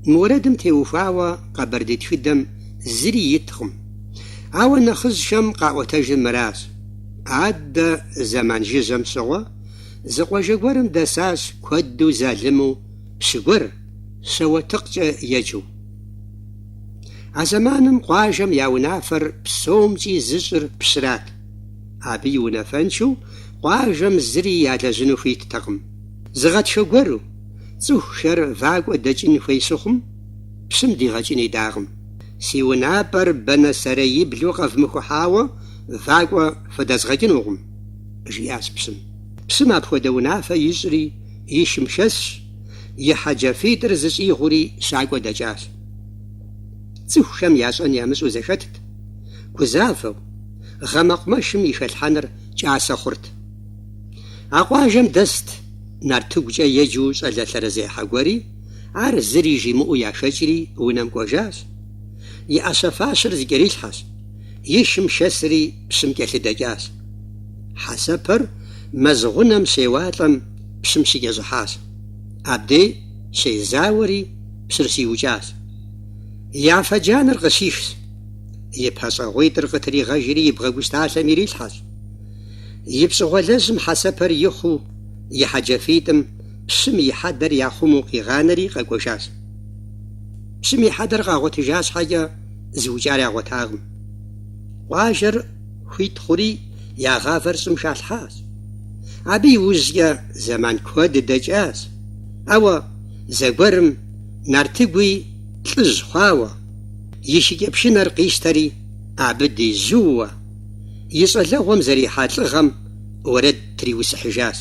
Мы уэрэдым теухуауэ къэбэрдей тхыдэм зыри иткъым. Ауэ нэхъыжьхэм къаӏуэтэжыр мыращ. Аддэ зэман жыжьэм щыгъуэ зы къуажэ гуэрым дэсащ куэду залыму пщы гуэр, Щэуэтыкъкӏэ еджэу. А зэманым къуажэм я унафэр псомкӏи зыщӏыр пщырат. Абы и унафэншэу къуажэм зыри ялэжьыну хуиттэкъым. Зы гъатхэ гуэру, цӏыхухэр вакӏуэ дэкӏын хуей щыхъум, пщым дигъэкӏын идакъым. Си унапӏэр банэ сэреиблу къэвмыхухьауэ вакӏуэ фыдэзгъэкӏынукъым, жиӏащ пщым. Пщым апхуэдэ унафэ ищӏри, и шым шэсщ, и хьэджафитӏыр зыщӏигъури щакӏуэ дэкӏащ. Цӏыхухэм ящӏэн ямыщӏэу зэхэтт, гузавэу, гъэ мэкъумэшым и хэлъхьэныр кӏасэ хъурт. А къуажэм дэст Нартыгукӏэ еджэу щӏалэ лъэрызехьэ гуэри, ар зыри жимыӏэу яхэкӏри унэм кӏуэжащ. И ӏэщэ-фащэр зыкӏэрилъхьэщ, и шым шэсри пщым кӏэлъыдэкӏащ. Хьэсэпэр мэз гъунэм щеуалӏэм пщым щыкӏэщӏыхьащ. Абдей щезауэри пщыр щиукӏащ. И афэ джанэр къыщихщ, и пащӏэгъуитӏыр къытригъэжри и бгъэгущталъэм ирилъхьэщ. И пщӏэгъуалэжьым хьэсэпэр ихъуу и хьэджафитӏым пщым и хьэдэр яхъумэу къигъанэри къэкӏуэжащ. Пщым и хьэдэр къагъуэтыжа щхьэкӏэ зыукӏар ягъуэтакъым. Къуажэр хуит хъури я гъавэр щӏым халъхьащ. Абы иужькӏэ зэман куэд дэкӏащ. Ауэ зэгуэрым Нартыгуи лӏыжь хъуауэ, и шыкӏэпшынэр къищтэри абы дежьууэ, и щӏалэгъуэм зэрихьа лӏыгъэм уэрэд триусыхьыжащ.